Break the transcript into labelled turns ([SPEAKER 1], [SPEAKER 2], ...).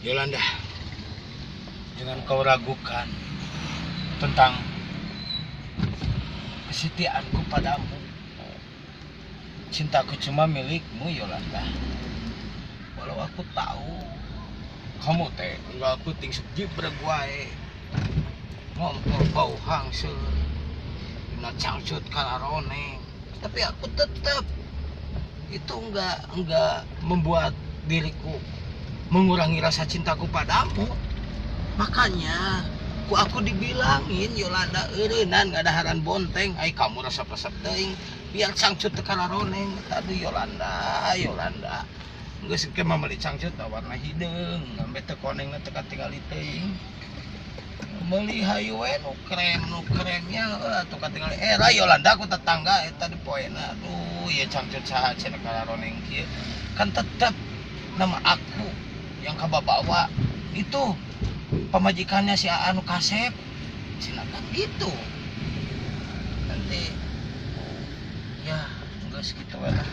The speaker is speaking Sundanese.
[SPEAKER 1] Yolanda, jangan kau ragukan tentang kesetiaanku padamu. Cintaku cuma milikmu, Yolanda. Walau aku tahu kamu teh enggak aku ting jibreg wae. Ngompol bau hangseur. Dina cangcut kalaroneng. Tapi aku tetap itu enggak membuat diriku mengurangi rasa cintaku padamu. Makanya ku aku dibilangin Yolanda eureunnan ngadaharan bonteng, ai kamu resep-resep teuing biar cangcut teu kalaroneng. Aduh Yolanda, Yolanda. Geus ke mah meuli cangcut da warna hideung, ngambe teu konengna teu katingali teuing. Meuli hayu we nu krem, nu kremnya atuh katingali. Era Yolanda ku tetangga eta di poena. Aduh, ieu cangcut saha cenah kalaroneng kieu. Kan tetep nama aku yang kababawa itu pamajikannya si Anu kasep cenah kan gitu. Nanti ya geus kitu we lah.